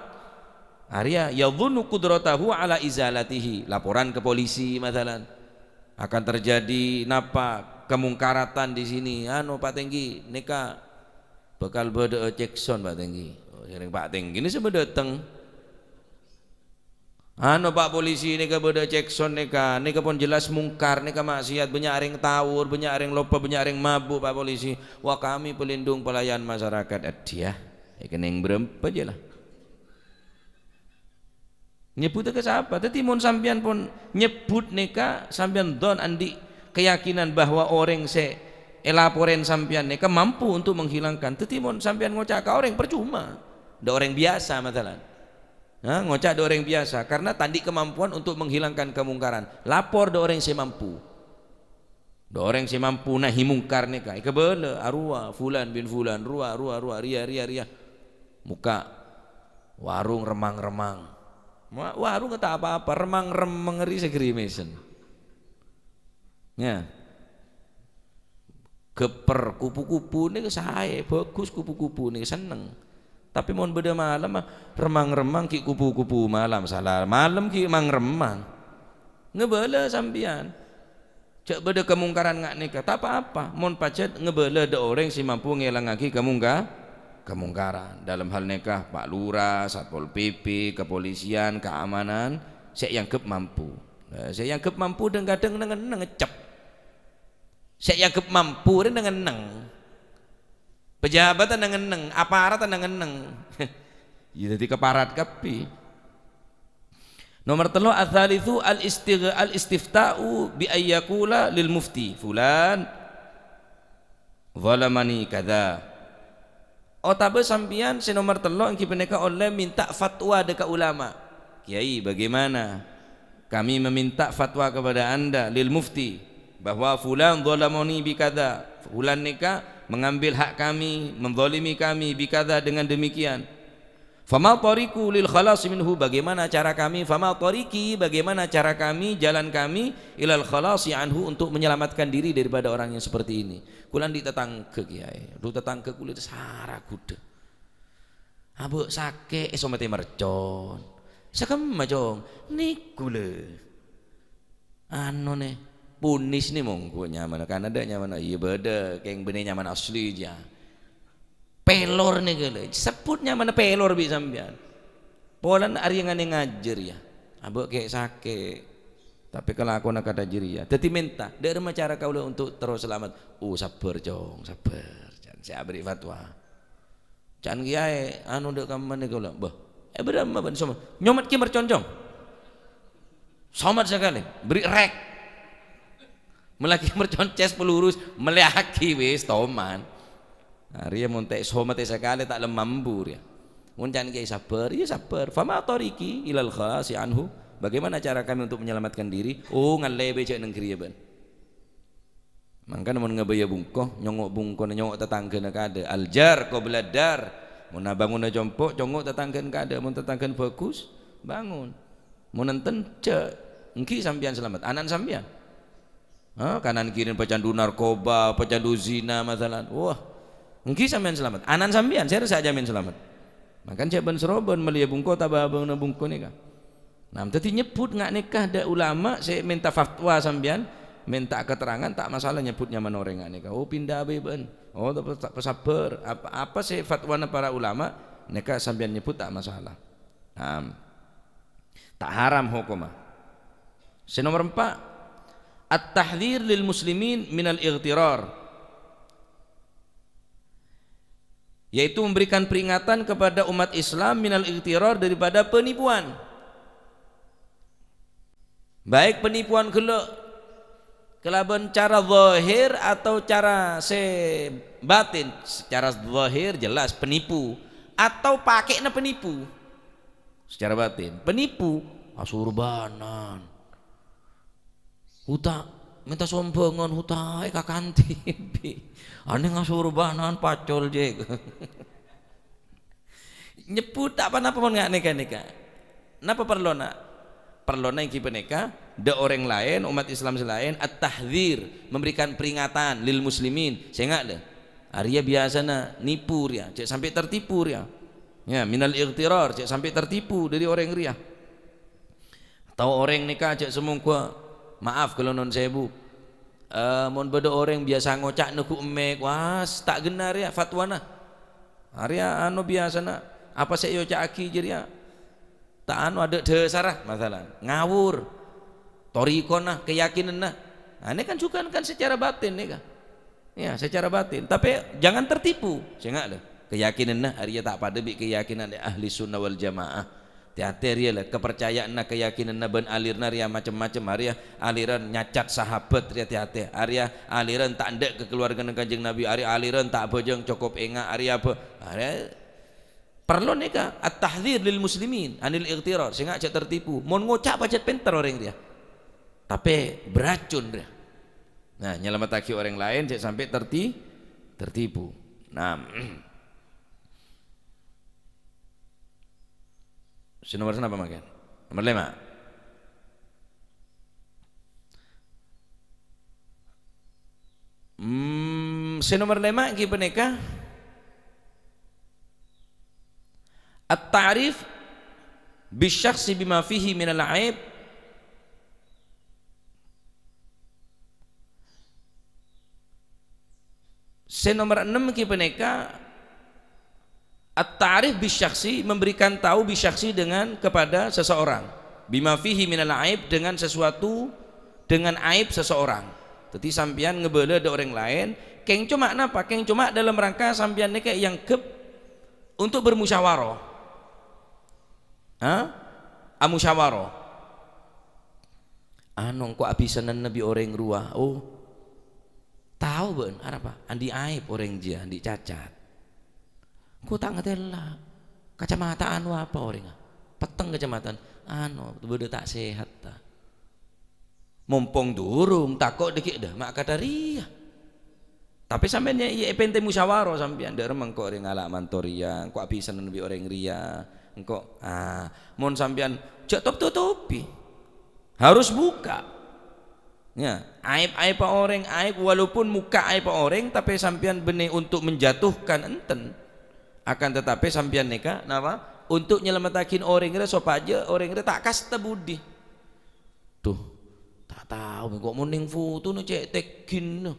arèya yadhunnu qudratahu ala izalatihi, laporan ka polisi, masalan. Akan terjadi napa, kemungkaratan di sini, anu, Pak Tenggi, nèka bhâkal bâdâ'â cekson, Pak Tenggi. Oh, sèrèng Pak Tenggi nè sè bâdâ dâteng. Anu, Pak Polisi, nèka bâdâ cekson nèka, nèka pon jelas mungkar, nèka maksiat, bânnya' orèng tawur, bânnya' orèng loppa, bânnya' orèng mabuk, Pak Polisi. Wah, kami pelindung pelayan masyarakat. Adiyâ, èkennèng bârâmpa jâ la. Nyebbhudhâ ka sapa? Dhâddhi, mon sampèyan pon nyebbhut nèka, sampèyan dhon andi' keyakinan bahwa orèng sè èlaporè sampèyan nèka mampu untuk menghilangkan. Dhâddhi, mon sampèyan ngoca' ka orèng, percuma. Dâ' orèng biyasa, masalan. Nah, ngoca' dâ' orèng biyasa, karena ta' andi' kemampuan untuk menghilangkan kemungkaran. Lapor dâ' orèng sè mampu. Dâ' orèng sè mampu nahi mungkar nèka, èkabâlâ, arowa, fulan bin fulan, rowa, rowa, rowa, rèya, rèya, rèya. Mokka' warung remmang-remmang. Ma-, warung ta' apa-apa, remmang-remmang rèya sè grimèsen. Ya. Gepper, kupu-kupu nèka saè, bagus kupu-kupu nèka, senneng. Tapè mon bâdâ malem, ah, remmang-remmang ghi' kupu-kupu malem, sala malem ghi' mang-remmang. Ngabâlâ sampèyan. Jhâ' bâdâ kemungkaran nga' nèka, ta' pa-apa. Mon pajhât ngabâlâ dâ' orèng sè mampu ngèlangngaghi kemungka-, kemungkaran. Dâlem hal nèka, Pak Lurah, Satpol P P, kepolisian, keamanan, sè èangghep mampu. Nah, sè èangghep mampu dhâng-kadhâng neng-enneng ngecep. Sè èangghep mampu rè neng-enneng. Pejabat neng-enneng, aparat neng-enneng. Ya, dhâddhi kaparat kabbhi. Nomer tello', ats-tsalitsu al-istigh-, al-istifta'u bi ayyaqula lil mufti, "Fulan zalamani kadza." Otabâ sampèyan sè nomer tello' ènggi panèka ollè mènta fatwa dâ' ka ulama. "Kiai, bagaimana? Kami meminta fatwa kepada Anda, lil mufti, bahwa fulan zalamani bi kadza. Fulan nèka mengambil hak kami, menzalimi kami bi kadza, dengan demikian. Fama thariqi lil khalasi minhu, bagaimana cara kami, fama thariqi, bagaimana cara kami, jalan kami, ilal khalasi anhu, untuk menyelamatkan diri daripada orang yang seperti ini?" Kaulâ andi' tatangghâ, Kiai. Adhu, tatangghâ kaulâ sara ghudhâ. Abâ' sakè', èsomatè mercon. Sakemma, Cong. Nèko, lè. Anu, nè. Punis, nè, mongghu nyamana. Kan adâ' nyamana. Iyâ, bâdâ. Kèng bânnè nyamana asli, jâ. Pelor, nèko, lè. Sebbhut nyamana pelor bi' sampèyan. Polana arèya nganè ngajhâr, yâ. Abâ' kè' sakè'. Tapè kalakowanna kadhâ' jârèya. Dhâddhi mènta, "Dâ' remma cara kaulâ untuk terro salamet?" "Oh, sabbhâr, Cong, sabbhâr." Can sè abârri' fatwa. Can kiyaè, anu, dâ' kamma nèko la. Bâh, è, bârâmma bân somat? Nyomat ki mercon, Cong. Somat sakalè, bâri' rèk. Malagi mercon cès pelurus, mellèyaghi wis, toman. Nah, rèya mon ta' somat sakalè ta' lem mambu rèya. Mon can kiyaè sabbhâr, iyâ sabbhâr. "Fama thariqi ilal khalasi anhu?" Bagaimana cara kami untuk menyelamatkan diri? Oh, ngallè bhâi jâ' neng ghâriyâ bân. Mangkana mon ngabâyâ bungko, nyongngo' bungkona, nyongngo' tatangghâna kaadâ'. Al-jar qoblad dar. Mon abângona compo', nyongngo' tatangghâna kaadâ'. Mon tatangghâna bhâghus, bângon. Mon enten, jâ'. Ènggi sampèyan salamet. Ana'na sampèyan. Ha, kanan kiri pecandu narkoba, pecandu zina, masalan. Wah, ènggi sampèyan salamet. Ana'na sampèyan, sèra sè ajhâmin salamet. Mangkana jâ' bân-sèrobân mellèya bungko otabâ abângna bungko nèka. Nah, dhâddhi nyebbhut nga' nèka dâ' ulama sè mènta fatwa sampèyan, mènta katerrangan, ta' masalah nyebbhut nyamana orèng nga' nèka. Oh, pinda bhâi bâ'na. Oh, ta' pa-, ta' pasabbhâr. Apa, apa sè fatwana para ulama, nèka sampèyan nyebbhut ta' masalah. Nah, ta' haram hokomma. Sè nomer empa', at-tahdzir lil muslimin minal ightirar. Yaitu memberikan peringatan kepada umat Islam minal ightirar, daripada penipuan. Baik penipuan ghellâ' kalabân cara zahir atau cara sè batin. Secara zahir jelas penipu atau pakè'na penipu. Secara batin, penipu, asorbanan. Huta, mènta sombhângan, hutaè kakanti. Anèng asorbanan pacol, jek. Nyebbhut ta' pa-napa mon nga' nèka-nèka. Napa parlona? Parlona ènggi panèka, dâ' orèng laèn, umat Islam sè laèn, at-tahdzir, memberikan peringatan lil muslimin. Sènga' lè, arèya biyasana nipu rèya, jhâ' sampè' tertipu rèya. Ya, minal ightirar, jhâ' sampè' tertipu dâri orèng rèya. Tao orèng nèka jhâ' samongghâ, maaf ghâllu non sèbu. Eh, mon bâdâ orèng biyasa ngoca' neggu' emmèk, was, ta' ghenna rèya fatwana. Arèya anu biyasana, apa sè èoca'aghi jârèya? Ta' anu, adâ' dhâsarra, masalan. Ngawur. Thariqona, keyakinanna. Nah, ini kan juga kan secara batin, ini kan. Ya, secara batin. Tapi jangan tertipu. Sènga' lho. Keyakinanna arèya ta' padâ bi' keyakinan ahli sunnah wal jamaah. Tè-atè rèya lho, kepercayaanna, keyakinanna bân alirna rèya macem-macem. Arèya aliran nyacat sahabat rèya tè-atè. Arèya aliran ta' endâ' ka kaluwargana Kanjeng Nabi. Arèya aliran ta' abhâjâng cokop enga'. Arèya abhâ-, arèya Parlo nèka at-tahdzir lil muslimin anil ightirar, sènga' jhâ' tertipu. Mon ngoca' pajhât pènter orèng rèya, tapè beracun rèya. Nah, nyalamettaghi orèng laèn jhâ' sampè' terti-, tertipu. Nah, sè nomer sanapa mangkèn? Nomer lèma'. Hmm, sè nomer lèma' ghi panèka at-ta'rif bisyakhsi bima fihi minal aib. Sè nomer ennem ghi panèka at-ta'rif bisyakhsi, memberikan tahu bisyakhsi dengan, kepada seseorang. Bima fihi minal aib, dengan sesuatu, dengan aib seseorang. Dhâddhi sampèyan ngabâlâ dâ' orèng laèn, kèng coma napa? Kèng coma dalam rangka sampèyan nèka èangghep untuk bermusyawarah. Ha? Amusyawarah. Anu, engko' abhisanana bi' orèng rowa. Oh. Tao bâ'na, arapa? Andi' aib orèng jiyâ, andi' cacat. Engko' ta' ngatèla'. Kacamata anu apa orèngnga? Petteng kacamata. Anu, bâdâ ta' sehat, ta'? Mompong durung, tako' dhâggi' dâ' ma' kadhâriyâ. Tapè sampèyan ya, iya èpèntè musyawarah sampèyan, dâ' remma engko' rè ngala' manto rèya, engko' abhisanana bi' orèng rèya, engko', ah, mon sampèyan jhâ' top-tutupi. Harus buka. Ya, aib-aib orèng, aib walaupun mokka' aib orèng, tapè sampèyan bânnè untuk menjatuhkan, enten. Akan tetapi sampèyan nèka, napa? Untuk nyalamettaghi orèng rè sopajâ orèng rè ta' kasta budi. Duh, ta' tao, engko' mon neng fotona cè' tègghina.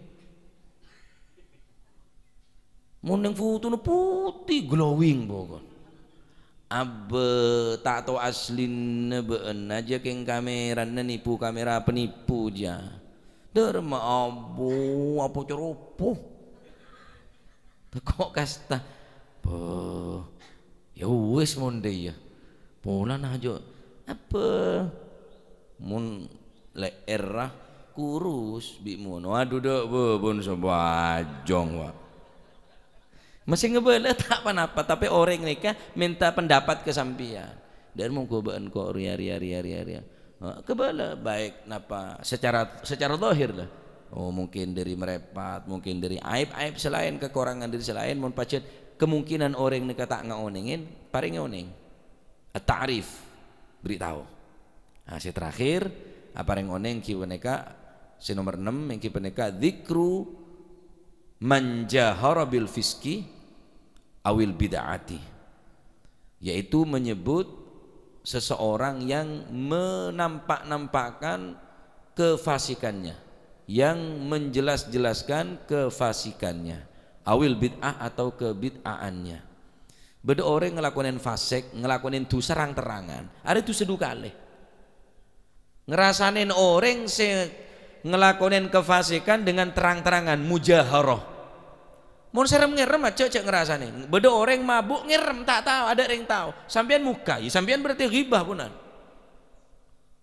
Mon neng fotona putih glowing pokok. Abbâ, ta' tao aslina bâ'na jiyâ kèng kamèrana nipu kamèra penipu jiyâ. Dâ' remma abbâ, apa caropo? Tako' kasta. Bâh. Ya wis, mon dhâ' iyâ. Polana aja apa? Mon lè'èrra kurus bi' mono. Aduh, dâ' bâbun sabâjâng, wa. Masih ngabâlâ ta' ponapa, tapè orèng nèka mènta pendapat ka sampèyan. Dâ' monggu bâ'na ko' rèya, rèya, rèya, rèya, rèya. Heeh, kabâlâ, baik napa secara, secara zahir lah. Oh, mungkin dari merepet, mungkin dari aib-aib sè laèn, kekurangan dari sè laèn, mon pajhât kemungkinan orèng nèka ta' ngaonèngè, parèngè onèng. At-ta'rif, beri tahu. Nah, sè terakhir, aparèng onèng ghi panèka, sè nomer ennem, èngghi panèka dzikru man jahara bil fiski awil bid'ati, yaitu menyebut seseorang yang menampak-nampakkan kefasikannya, yang menjelas-jelaskan kefasikannya, awil bid'ah atau kebid'aannya. Bâdâ orèng ngalakonè fasèk, ngalakonè dhusa rang-terrangan, arè dhusa du kalè. Ngarasanè orèng sè ngalakonè kafasèkan dengan terang-terangan, mujaharah. Mon serem ngèrèm, aja, jhâ' ngarasanè. Bâdâ orèng mabuk ngèrèm, ta' tao, adâ' rèng tao. Sampèyan mokka', ya sampèyan berarti ghibah, ponan.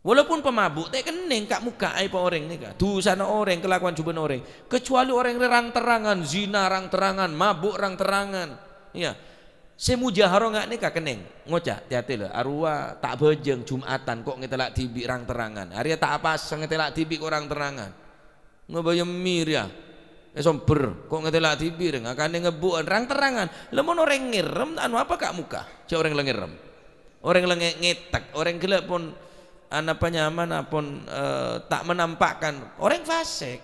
Walaupun pemabuk, ta' kennèng ka' mokka' aèbbhâ orèng nèka. Dhusana orèng, kalakowan jhubâ'na orèng. Kecuali orèng rè rang-terrangan, zina rang-terrangan, mabuk rang-terrangan. Iyâ. Sè mujaharah nga' nèka kennèng ngoca', "Tè-atè, lho, arowa ta' abhâjâng Jum'atan ko' ngètèla' dhibi' rang-terrangan. Arèya ta' apasa ngètèla' dhibi' ko' rang-terrangan. Ngabâyâ mè' rèya èsombher ko' ngètèla' dhibi' rèng, akanè ngebbu'ân rang-terrangan." Lha, mon orèng ngèrèm, anu apa ka' mokka'? Jhâ' orèng la ngèrèm. Orèng la nge-, ngètèk, orèng ghellâ' pon, anapa nyamana pon, eh, ta' menampakkan. Orèng fasèk.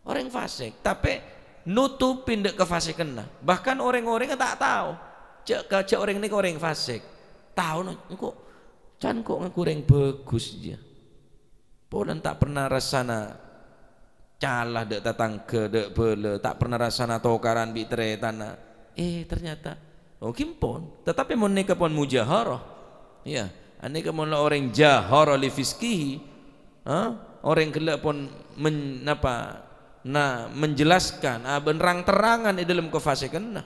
Orèng fasèk, tapè notopè dâ' kafasèkanna. Bahkan orèng-orèngnga ta' tao jhâ' ka-, jhâ' orèng nèka orèng fasèk. Taona, engko', can ko' ngaku orèng bhâghus, jiyâ. Polana ta' perna rassana cala dâ' tatangghâ, dâ' bhâlâ, ta' perna rassana tokaran bi' tarètanna. Eh, ternyata, oh, ghi' pon. Tatapè mon nèka pon mujaharah, iyâ, Anèka mon la orèng jahara li fisqihi, ha? Orèng ghellâ' pon men-, napa, na-, menjelaskan, a, bân rang-terrangan è dhâlem kafasikanna.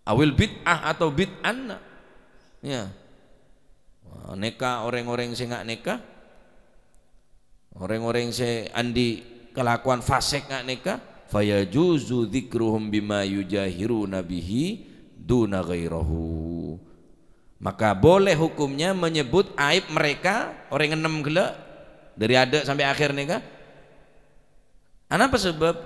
Awil bid'ah atau bid'anna. Ya. Wah, nèka orèng-orèng sè nga' nèka. Orèng-orèng sè andi' kalakowan fasèk nga' nèka, fayajuzu dzikruhum bima yujahiruna bihi duna ghairahu. Maka boleh hukumnya menyebut aib mereka, orèng ennem ghellâ', dâri adâ' sampè' akhèr nèka. Anapa sebab?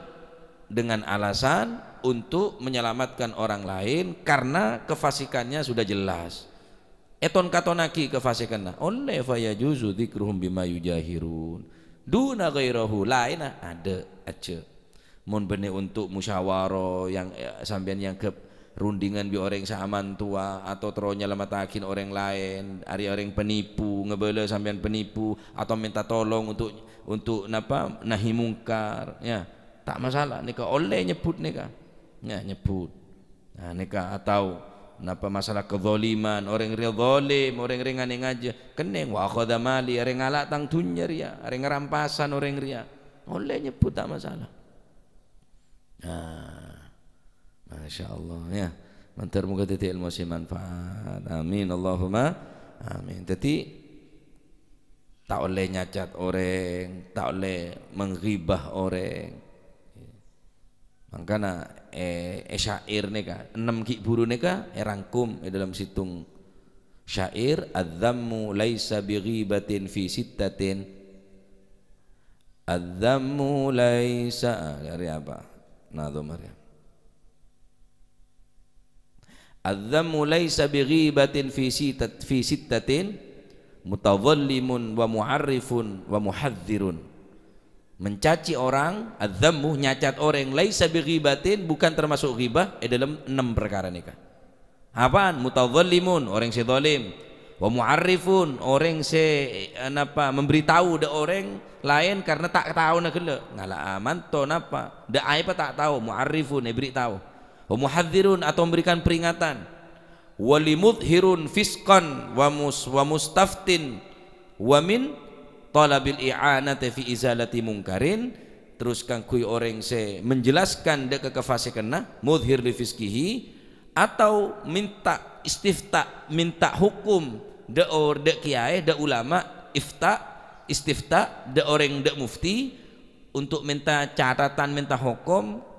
Dengan alasan untuk menyelamatkan orang lain karena kefasikannya sudah jelas. Èton-katonaghi kafasikanna. Ollè, fayajuzu dzikruhum bima yujahirun. Duna ghairahu, laènna adâ', ajjhâ'. Mon bânnè untuk musyawarah yang, eh, sampèyan nyangghep rundingan bi' orèng sè aman towa atau terro nyalamettaghi orèng laèn, arè orèng penipu, ngabâlâ sampèyan penipu, atau minta tolong untuk, untuk napa, nahi mungkar, ya, ta' masalah, nèka ollè nyebbhut nèka. Ya, nyebbhut. Nah, nèka atau napa masalah kezaliman, orèng rèya zalim, orèng rèya nganè-ngajhâ, kennèng, "Wa akhadha mali," arè ngala' tang dhunnya rèya, arè ngarampasan orèng rèya. Ollè nyebbhut, ta' masalah. Nah, Masya Allah, ya. Mandhâr moghâ dhâddhi èlmo sè manfaat. Amin, Allahumma amin. Dhâddhi, ta' ollè nyacat orèng, ta' ollè mengghibah orèng. Mangkana, è, è syair nèka, ennem ghi' bhuru nèka èrangkum è dhâlem sèttong syair, "Adz-dzammu laisa bi ghibatin fi sittatin." "Adz-dzammu laisa," ah, dâri apa? Nadhum arèya. "Adz-dzammu laisa bi ghibatin fi sitat-, fi sittatin, mutadhallimun wa mu'arrifun wa muhadzirun." Mencaci orang, adz-dzammu, nyacat orèng, laisa bi ghibatin, bukan termasuk ghibah, è dhâlem ennem parkara nèka. Apaan? Mutadhallimun, orèng sè zalim. Wa mu'arrifun, orèng sè, eh, napa, memberitahu dâ' orèng laèn karena ta' taona ghellâ'. Ngala'a manto napa? Dâ' aèbhâ ta' tao, mu'arrifun, èberri' tao. Wa muhadzirun, atau memberikan peringatan. Wa limudhhirun fisqan wa mus-, wa mustaftin wa min talabil i'anati fi izalati mungkarin, terros kaangghuy orèng sè menjelaskan dâ' ka kafasikanna, mudhhir li fisqihi, atau minta istifta, minta hukum dâ' or-, dâ' kiyaè, dâ' ulama, ifta, istifta, dâ' orèng, dâ' mufti, untuk minta catatan, minta hukum,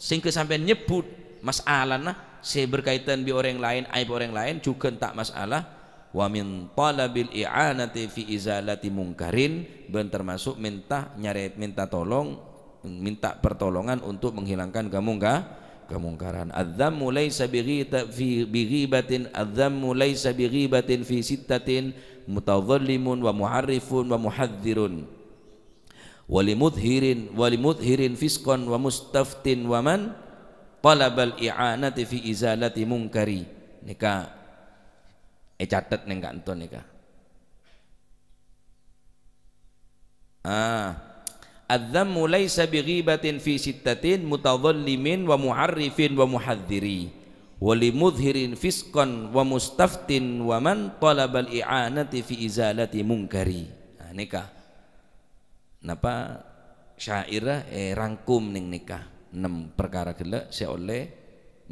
Sèngghâ sampèyan nyebbhut mas'alana sè berkaitan bi' orèng laèn, aèb orèng laèn, jhughân ta' masalah. Wa min talabil i'anati fi izalati mungkarin, bân termasuk mènta nyarè-, mènta tolong, mènta pertolongan untuk menghilangkan kamungka-, kamungkaran. Adz-dzammu laisa bi ghita-, fi, bi ghibatin, adz-dzammu laisa bi ghibatin fi sittatin, mutadhallimun wa mu'arrifun wa muhadzirun. Wa limudhirin, wa limudhirin fisqan wa mustaftin wa man talabal i'anati fi izalati mungkari. Nèka ècatet neng ka'anto nèka. Ah. Adz-dzammu laisa bi ghibatin fi sittatin mutadhallimin wa mu'arrifin wa muhadziri. Wa limudhirin fisqan wa mustaftin wa man talabal i'anati fi izalati mungkari. Nah, nèka. Napa syairra, eh, rangkum neng nèka. Ennem parkara ghellâ' sè ollè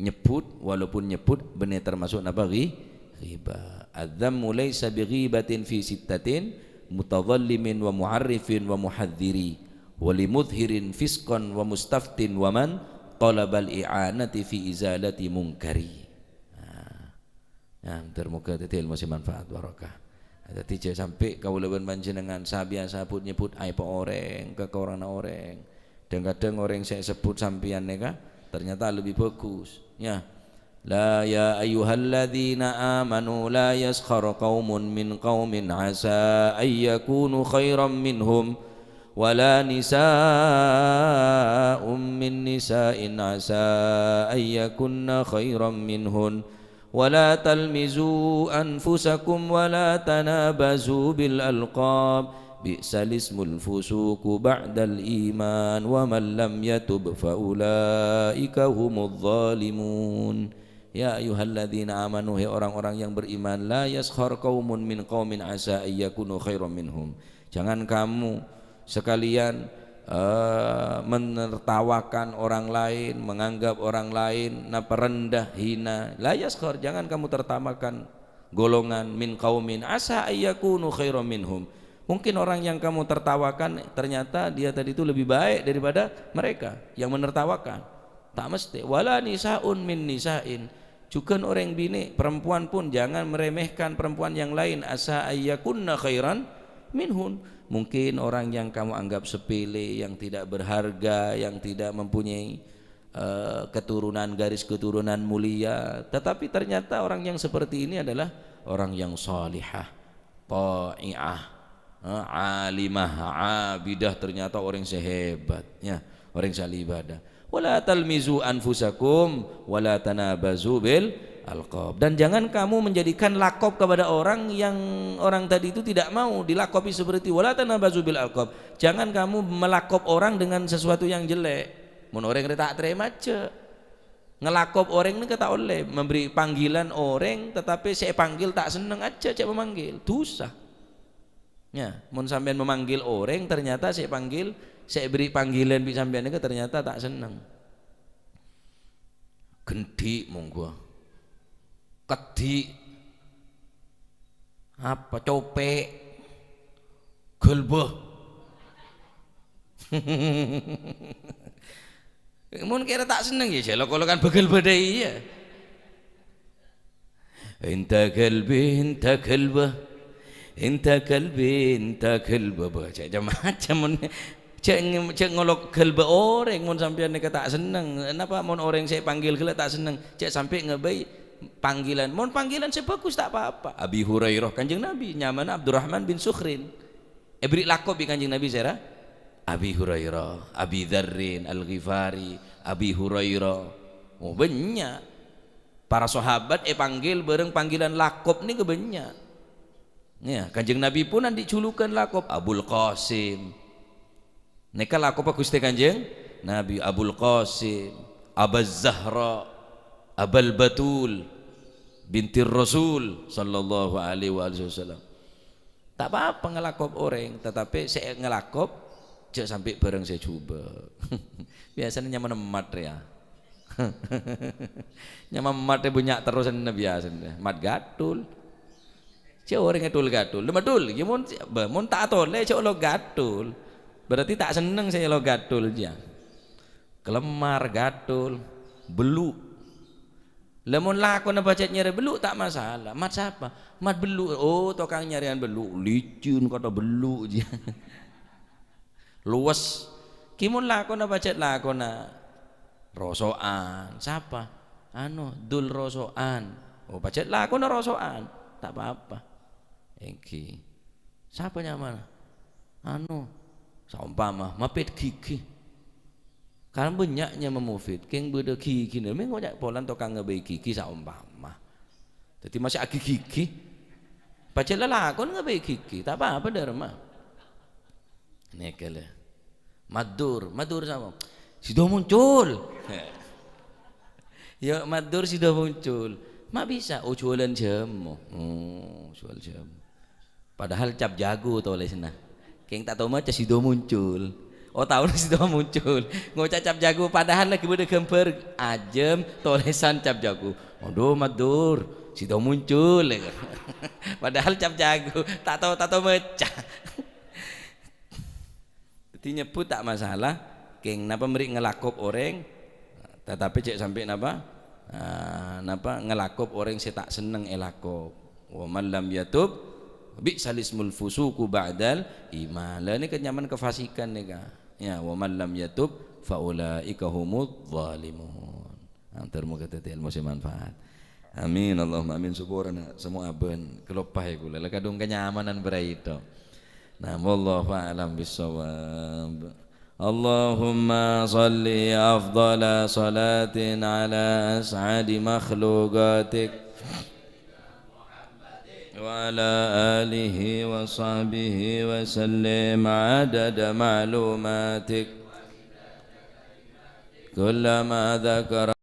nyebbhut, walaupun nyebbhut bânnè termasuk napa ghi-, ghibah. Adz-dzammu laisa bi ghibatin fi sittatin, mutadhallimin wa mu'arrifin wa muhadziri, wa limudhirin fisqan wa mustaftin wa man talabal i'anati fi izalati mungkari. Nah. Nah, mandhâr moghâ dhâddhi èlmo sè manfaat, barokah. Dhâddhi, jhâ' sampè' kaulâ bân panjhennengan sabiyasa bhut-nyebbhut aèbhâ orèng, kakoranganna orèng. Dhâng-kadhâng orèng sè èsebbhut sampèyan nèka ternyata lebbi bhâghus. Ya. La, ya ayyuhalladzina amanu la yaskhar qaumun min qaumin asa an yakunu khairan minhum, wa la nisa'un min nisa'in asa an yakunna khairan minhun. ولا تلمزوا أنفسكم ولا تنابزوا بالألقاب، بئس الاسم الفسوق بعد الإيمان، ومن لم يتب فأولئك هم الظالمون. "Ya ayyuhalladzina amanu, he orang-orang yang beriman, la yaskhar qaumun min qaumin asa ayyakunu khairan minhum." Jangan kamu sekalian, eh, menertawakan orang lain, menganggap orang lain napa rendah, hina. La yaskhar, jangan kamu tertawakan golongan min qaumin asa ayyakunu khairan minhum. Mungkin orang yang kamu tertawakan ternyata dia tadi itu lebih baik daripada mereka yang menertawakan. Tak mesti. Wala nisa'un min nisa'in. Juga orang bini, perempuan pun jangan meremehkan perempuan yang lain. Asa ayyakunna khairan minhun. Mungkin orang yang kamu anggap sepele, yang tidak berharga, yang tidak mempunyai, eh, keturunan, garis keturunan mulia, tetapi ternyata orang yang seperti ini adalah orang yang salihah, ta'iah, eh, alimah, abidah, ternyata orang yang hebat, ya, orang yang ahli ibadah. "Wala talmizu anfusakum, wala tanabazu bil alqab." Dan jangan kamu menjadikan lakop kepada orang yang orang tadi itu tidak mau dilakopi seperti, "Wala tanabazu bil alqab." Jangan kamu melakop orang dengan sesuatu yang jelek. Mon orèng rè ta' tarèma, jhâ'. Ngelakop orèng nèka ta' ollè, memberi panggilan orèng, tetapi sè èpanggil ta' senneng, jhâ' cè' memanggil. Dusa. Ya, mon sampèyan memanggil orèng, ternyata sè èpanggil, sè èbèrri' panggilan bi' sampèyan nèka ternyata ta' senneng. Ghendhi' monggu. Kedhi'. Apa? Copè'. Ghâlbâ. Mon kèra ta' senneng, ya, jhâ' lok-olokan bhâghâl bâdâ iyâ. Inta kalbi, inta kalba. Inta kalbi, inta kalba. Bâ, cè' macem-macem mon, cè' nge-, cè' ngolok ghâlbâ orèng mon sampèyan nèka ta' senneng. Napa mon orèng sè èpanggil ghellâ' ta' senneng? Cè' sampè' ngabây panggilan. Mon panggilan sè bhâghus ta' pa-apa. Abi Hurairah, Kanjeng Nabi, nyamana Abdurrahman bin Sukhrin. Èbèrri' lakop bi' Kanjeng Nabi sèra? Abi Hurairah, Abi Dzarrin Al-Ghifari, Abi Hurairah. Oh, bânnya'. Para sahabat èpanggil bârâng panggilan lakop nèka bânnya'. Ya, Kanjeng Nabi pun andi' julukan lakop, Abul Qasim. Nèka lakoppa Ghustè Kanjeng Nabi, Abul Qasim, Abaz Zahra, Abal Batul, bintir Rasul, sallallahu alaihi wa alihi wasallam. Ta' pa-apa ngelakop orèng, tetapi sè ngelakop jhâ' sampè' bârâng sè jhubâ'. Biasana nyamana Mat rèya. Nyama Mat rè bânnya' terrosanna biasana. Mat Gatul. Jhâ' orèng ètul-gatul. Lè Matul, ya mon, bâ, mon ta' atolè jhâ' olok gatul. Berarti ta' senneng sè olok gatul jiyâ. Kelemmar, gatul, bellu'. Lah mon lakona pajhât nyarè bellu' ta' masalah. Mat sapa? Mat bellu'. Oh, tokang nyarèyan bellu'. Licin kata bellu' jiyâ. Luwes. Ki mon lakona pajhât lakona roso'an. Sapa? Anu, Dul Roso'an. Oh, pajhât lakona roso'an. Ta' pa-apa. Ènggi. Sapa nyamana? Anu, saompama, mapèt ghighi. Kan bânnya' nyama Mufid, kèng bâdâ ghighina, mè' ngoca' polana tokang ngabây ghighi saompama. Dhâddhi masè' aghi ghighi. Pajhât lalakon ngabây ghighi, ta' pa-apa, Dharma. Nèka lè. Madur, madur sapa? Sido Muncul. Ya, madur Sido Muncul. Ma' bisa, oh, jualan jamu. Oh, jual jamu. Padahal cap jago tolèsanna. Kèng ta' tao maca Sido Muncul. Oh, taona Sido Muncul. Ngoca' cap jago, padahal lagi bâdâ ghâmbhâr ajâm tolèsan cap jago. Aduh, madur, Sido Muncul. Padahal cap jago, ta' tao, ta' tao maca. Dhâddhi nyebbhut ta' masalah, kèng napa mèrè ngelakop orèng, tatapi jhâ' sampè' napa, ah, napa ngelakop orèng sè ta' senneng èlakop. "Wa man lam yatub, bi'sal ismul fusuqu ba'dal iman." Lah nèka nyamana kafasikan nèka. Ya, "Wa man lam yatub, fa ulaika humudz dzalimun." Matur moga dhâddhi èlmo sè manfaat. Amin, Allahumma amin. Saporana, sè mo' abân. Kaloppaè kaulâ. La kadhung kanyamanan bârâi tok. Nah, wallahu a'lam bissawab. Allahumma shalli afdhala shalatin ala as'adi makhluqatik. Wa ala alihi wa sahbihi wa sallim adada ma'lumatik. Kullama dzakara